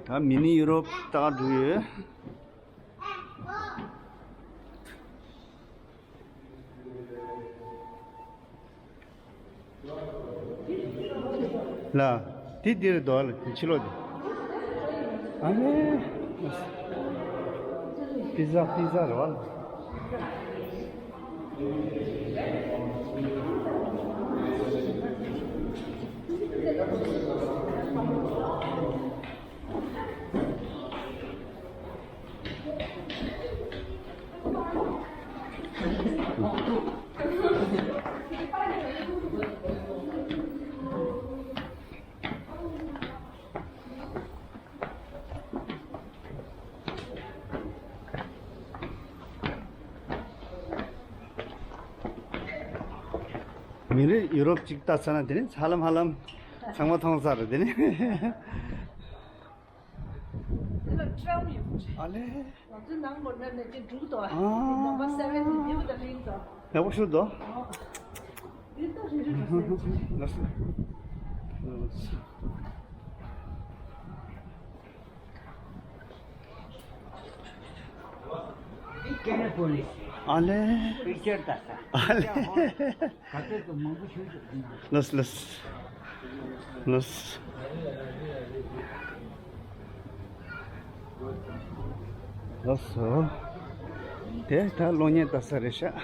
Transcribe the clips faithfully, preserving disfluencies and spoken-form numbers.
ཡང་མི་ནི་ཡུ་རོབ་ལྟ་ག་འགྲོ་ཡོད། ལ། དེ་འདིར་འདུག་ལ་དེ་ཕྱི་ལོགས་དེ། ཨ་ནི། པི་ཛ་པི་ཛ་རེད་བ་ལ། མི་རིགས་ཡུ་རོབ་ཅིག་ལྟ་ཚར་ན་དེ་ནི་ཧ་ལམ་ཧ་ལམ་ཚང་མ་མཐོང་ཚར་རེད་དེ་ནི། དེ་ལ་ཊམ་ཡོད་པ་རེད། ཨ་ལེ། ང་ཚོའི་ནང་མོ་ན་ནས་ཅི་འགྲུག་ཏོ། ཨ། ནམ་བར་སེ་བེན་ནི་མི་བུ་དང་ལིང་ཏོ། ཡག་པོ་ཞུ་དོ། འདི་ལྟ་རེ་རེ་རེ་རེ། ལགས་སོ། ལགས་སོ། འདི་ཀེ་ན་པོ་ལིས། ཨ་ལེ། པིག་ཅར་ལྟ་ས། ཨ་ལེ། ག་ཚོད་དུ་མང་པོ་ཞུ་ཞུ་ན། ལགས་ལགས། ལགས། ལགས་སོ། དེ་ད་གློག་བརྙན་ལྟ་ས་རེད་ཤག་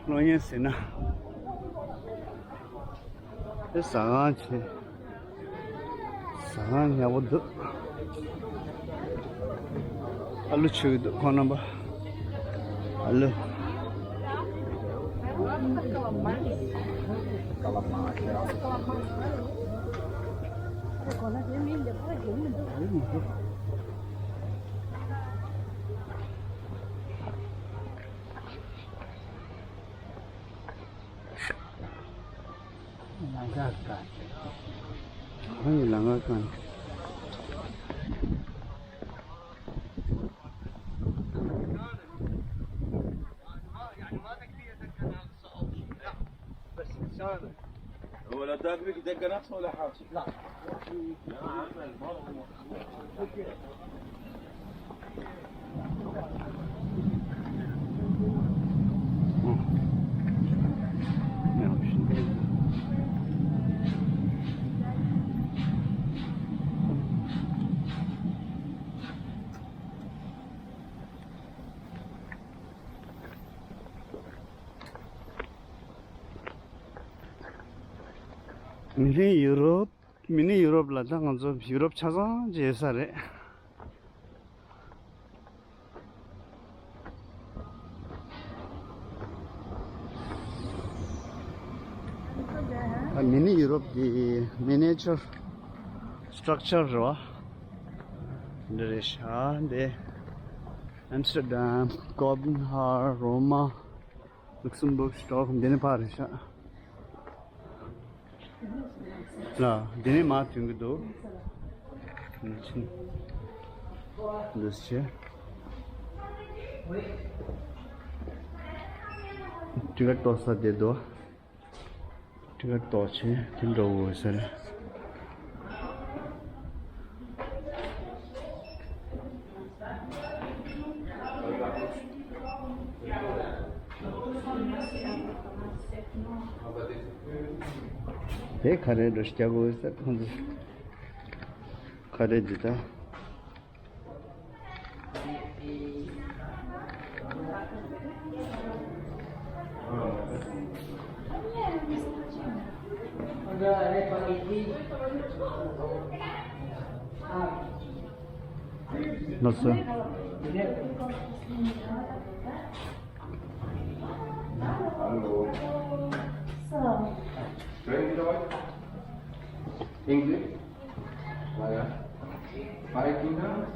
གློག་བརྙན་ཟེར་ན། དེ་ཟ་ཁང་ཆེ། ཟ་ཁང་ཡག་པོ་འདུག་ཨ་ལུ་མཆོད་ཀྱི་འདུག་ཁོང་རྣམ་པ། ཨ་ལུ། ལང་ཀ་ཀ། ཁོང་གི་ལང་ཀ་ཀ། ولا داك بيك داك ناس ولا حاجة. لا. يا عم المرة. མི་རིགས་ཡུ་རོབ། མི་ནི་ཡུ་རོབ་ལ་ད་ང་ཚོ་ཡུ་རོབ་ཆ་ཚང་ཅིག་ཡོད་ས་རེད། ད་མི་ནི་ཡུ་རོབ་ཀྱི་མི་ནི་ཅར་སི་ཊྲག་ཅར་རེད་བ། འདི་རེད་ཤག་འདི་ཨམ་སི་ཊར་ཌམ། ཀོ་པན་ཧ་གྷན། རོ་མ། ལུག་སེམ་བྷུག། སི་ཊོག་ཧོམ། འདི་ནི་ཕར་རེད་ཤག་ལ། འདི་ནི་མར་ཐོན་གྱི་འདུག་འདི་ཕྱིན། འདི་བྱས། ཊི་ཀེ་ཊི་གཏོར་ས་དེ་འདུག་ཊི་ཀེ་ཊི་གཏོར་བྱས་དེ་འགྲོ་དགོས་ཟེར། དེ་ག་རེ་འགྲོ་ཞིག་རྒྱག་དགོས་ཟེར། ཁོང་ཚོ་ག་རེ་འདི་ལྟ། ལགས་སོ། English? Five kingdoms?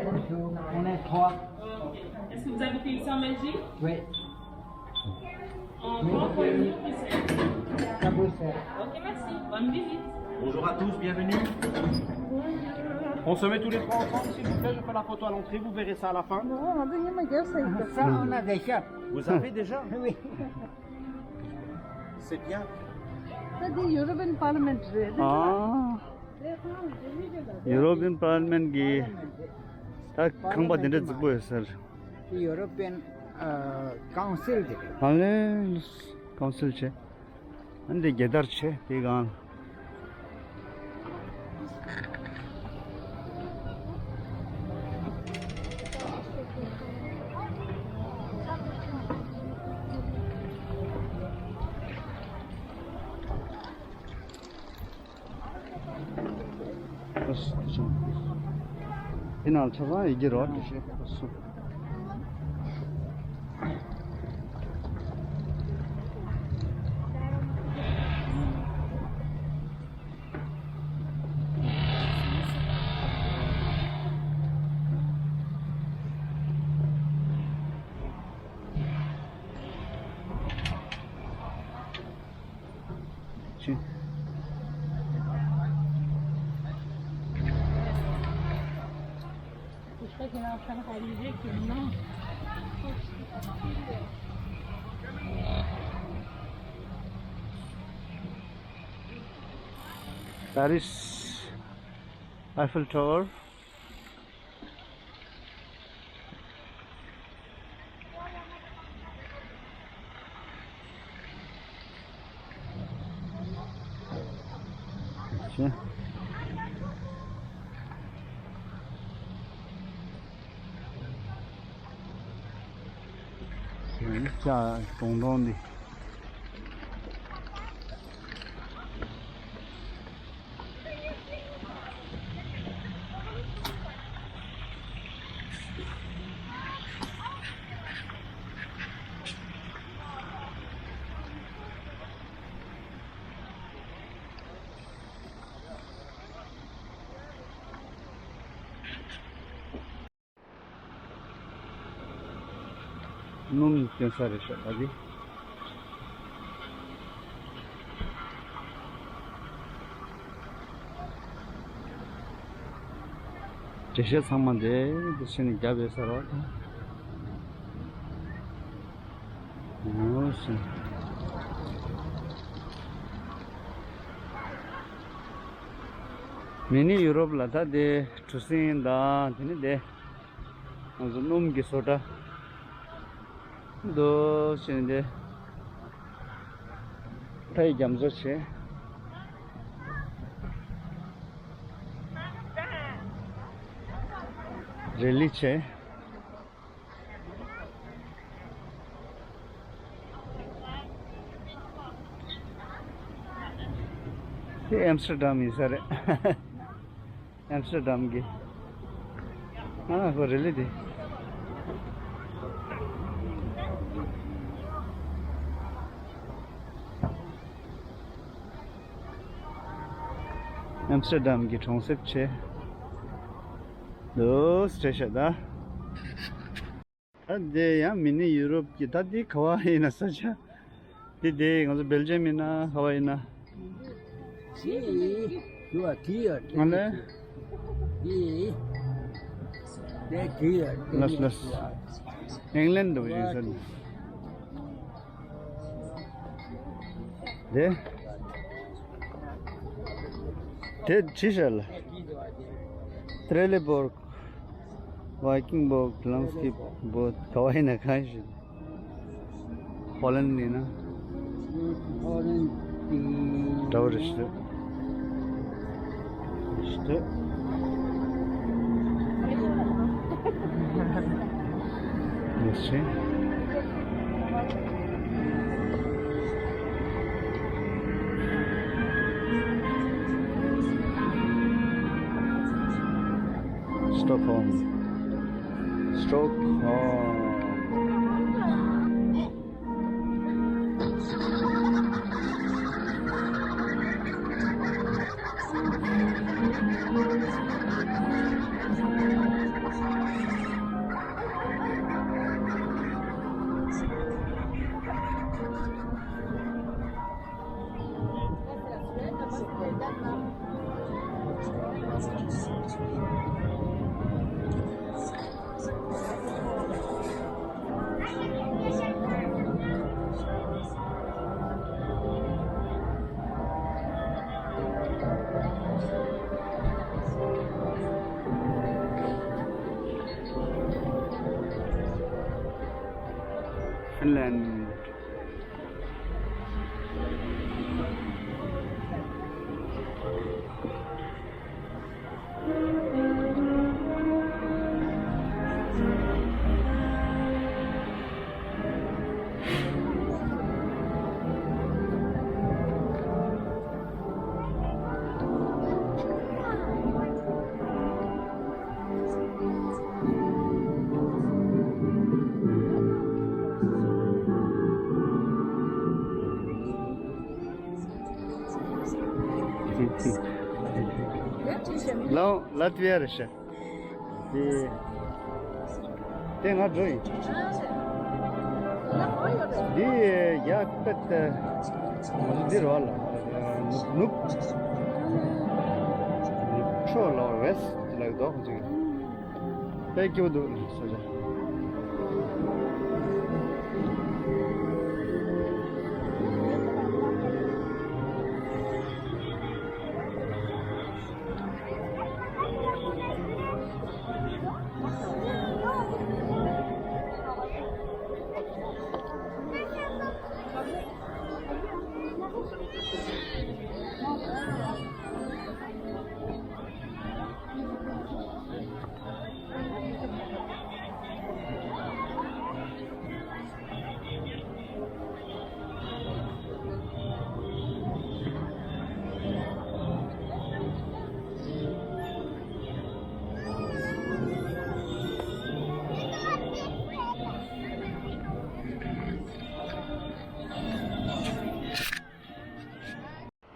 Bonjour. On est trois. Ok. Est-ce que vous avez fait ici en Belgique? Oui. En trois pour une, c'est ça? Ça peut faire. Ok, merci. Bonne visite. Bonjour à tous, bienvenue. On se met tous les trois ensemble, s'il vous plaît, je fais la photo à l'entrée, vous verrez ça à la fin. Non, on a déjà fait. Ça, on a déjà. Vous avez déjà? Oui. ད་འདི་ཡུ་རོ་པན་པར་ལི་མེན་ཊི་རེད། ཨ། ཡུ་རོ་པན་པར་ལི་མེན་ཊི་གི་ད་ཁང་པ་དེ་འདྲ་རྫིག་པོ་ཡོད་ས་རེད། ཡུ་རོ་པན་ཀའུན་སིལ་དེ་རེད། ཨ་ལེ། ཀའུན་སིལ་བྱས། ཨ་འདི་རྒྱལ་དར་བྱས་དེ་གང་། དེ་ནང་ཆ་ཚང་ཡི་གེ་རོ་འདི་ཤེས་སོ། Paris Eiffel Tower. ཅ་གྲོང་གྲོང་འདི། སྣུམ་སྟོན་ས་རེད་ཤག་ད་འདི། འགྲེལ་བཤད་ཚང་མ་འདི་འདི་ཕྱི་ནས་རྒྱབ་ཡོད་ས་རེད་པ། ཨོ་ཤི། མི་ནི་ཡུ་རོབ་ལ་ད་དེ་གྲུ་གཟིངས་དང་དེ་ནི་དེ་ང་ཚོ་སྣུམ་གྱི་བཟོ་གྲྭ་འདུག་ཕྱིན་དེ་ཕ་ཡི་རྒྱ་མཚོ་བྱས། རི་ལི་བྱས། དེ་ཨེམ་སི་ཊར་ཌམ་ཡིན་ས་རེད། ཨེམ་སི་ཊར་ཌམ་གི། ཨ་ཁོ་རི་ལི་དེ། ཨེམ་སི་ཊར་ཌམ་གྱི་གྲོང་གསེབ་བྱས། འདུག་སེ་བྱས་ཤག་ད། ད་དེ་ཡང་མི་ནི་ཡུ་རོབ་ཀྱི་ད་དེ་ག་བ་ཡིན་ན་ས་ཆ། དེ་དེ་ང་ཚོ་སྦེལ་ཇམ་ཡིན་ན་ག་བ་ཡིན་ན། ཨ་ལེ། ལགས་ལགས། ཨིང་ལན་འདྲ་པོ་ཞིག་ཟེར་ནས། དེ། དེ་ཅི་ཟེར་ལ། ཏྲེ་ལེ་བོར་ཀ། ཝའི་ཀིང་བོག་ལན་སི་ཀེབ་བོག་ག་བ་ཡིན་ན་གང་ཞིག་ཧོ་ལན་ཡིན་ན། ཧོ་ལན་གྱི་འདྲ་བོ་རེད་ཤག་ཤག་ཡོད་ཤག Stockholm. Stockholm. Finland. ལའོ་ལ་ཏི་བི་ཡ་རེད་ཤག་དེ། དེ་ང་འགྲོ་ཡིན། འདི་ཡ་པད་དེ། འདི་རོ་ལ། ནུབ། ནུབ་ཕྱོགས་ལ་ཝེ་སི་ལ་འདུག་ཅིག་དཔེ་སྐྱིད་པོ་འདུག་ས་ཆ།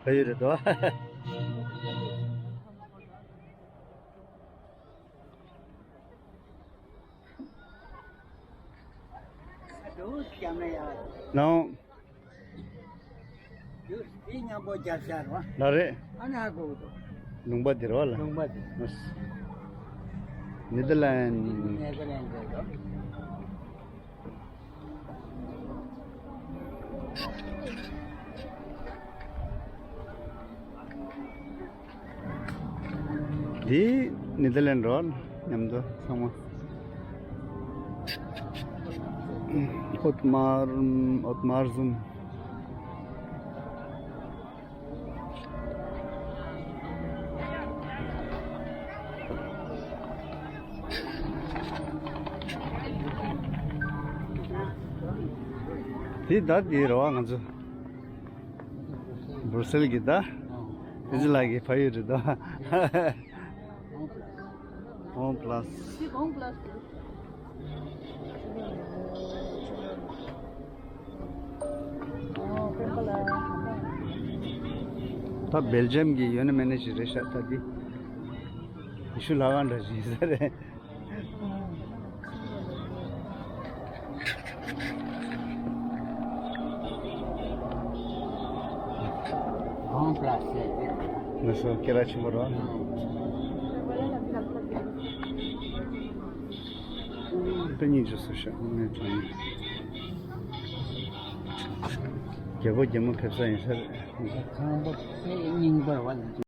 ཕ་ཡུལ་རེད་དོ། ནའོ། ལ་རེད། ལུང་པ་འདི་རོ་ལ། ལུང་པ་འདི། ནེ་དར་ལན། ནེ་དར་ལན་འདི་རོ། འདི་ནེ་དར་ལན་རོ་མཉམ་དུ་ཚང་མ། ཨོད་མར། ཨོད་མར་ཟུམ། དེ་ད་དེ་རེད་བ། ང་ཚོ་སྦུར་སེལ་གྱི་ད་དེ་ཚོ་ལ་གི་ཕ་ཡུལ་རེད་ད། ཨོན་པ་ལ་སི། ད་སྦེལ་ཇམ་གྱི་ཡོད་ན་མེད་ན་ཞིག་རེད་ཤག་ད་འདི་ཡེ་ཤུ་ལྷ་ཁང་འདྲ་ཞིག་ཟེར་རེད། ང་ཚོ་སྐད་གྲགས་ཆེན་པོ་རེད། ད་སྙིང་རྗེ་སོ་ཤ་ངས་དྲན། རྒྱལ་པོ་རྒྱལ་མོ་ཕེབས་ས་ཡིན་ས་རེད། ཁང་པ་དཔེ་རྙིང་པ་རེད་བ།